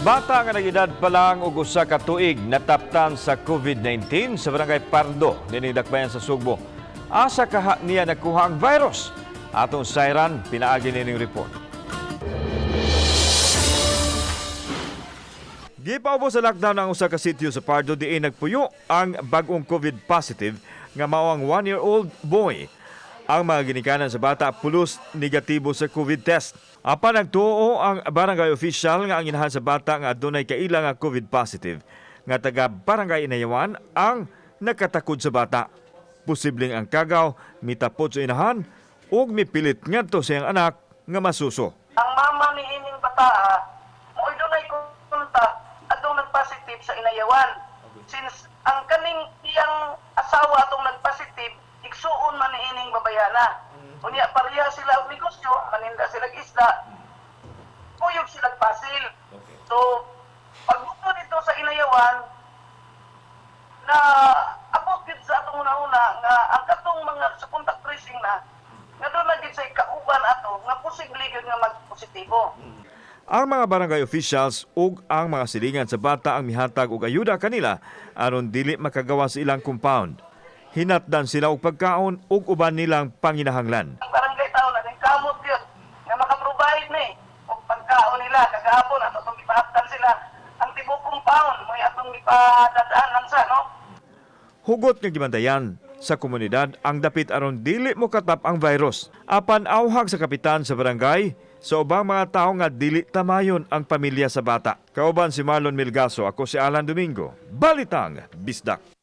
Bata nga nag-edad pa lang og 1 ka tuig nataptan sa COVID-19 sa Barangay Pardo, dinhi Dakbayan sa Sugbo. Asa kaha niya nakuha ang virus? Atong sayran pinaagi nining report. Gipaubos sa lockdown ang usa ka sitio sa Pardo diin nagpuyo ang bag-ong COVID positive nga mao ang 1-year-old boy. Ang mga ginikanan sa bata pulos negatibo sa COVID test. Apan nagtuo ang barangay official nga ang inahan sa bata nga adunay kaila nga COVID positive nga taga Barangay Inayawan ang nakatakod sa bata. Posibleng ang kagaw mitapot sa inahan ug mipilit ngadto sa iyang anak nga masuso. Ang mama ni ining bataa mo'y dunay contact atong nagpositive sa Inayawan. Since ang kaning iyang asawa atong nagpositive, igsuon man ni ining babayhana. Unya pareha sila og negosyo, maninda sila isda, kuyog sila pasil. So, pagbuto dito sa Inayawan, na abot gid sa atong una-una nga ang katong mga sa contact tracing na nga doon na gid sa kauban ato nga posible gyud nga magpositibo. Ang mga barangay officials ug ang mga silingan sa bata ang mihatag og ayuda kanila aron dili makagawa sa ilang compound. Hinatdan sila og pagkaon ug uban nilang panginahanglan. Ang barangay tao na din kamot gyud nga maka-provide ni og pagkaon nila kagahapon ato itong gipahaptan sila ang tibok compound mo atong gipadadaanan sa no. Hugot nga gibantayan sa komunidad ang dapit aron dili mo katap ang virus. Apan awhag sa kapitan sa barangay sa ubang mga tawo nga dili tamayon ang pamilya sa bata. Kauban si Marlon Milgaso, ako si Alan Domingo. Balitang Bisdak.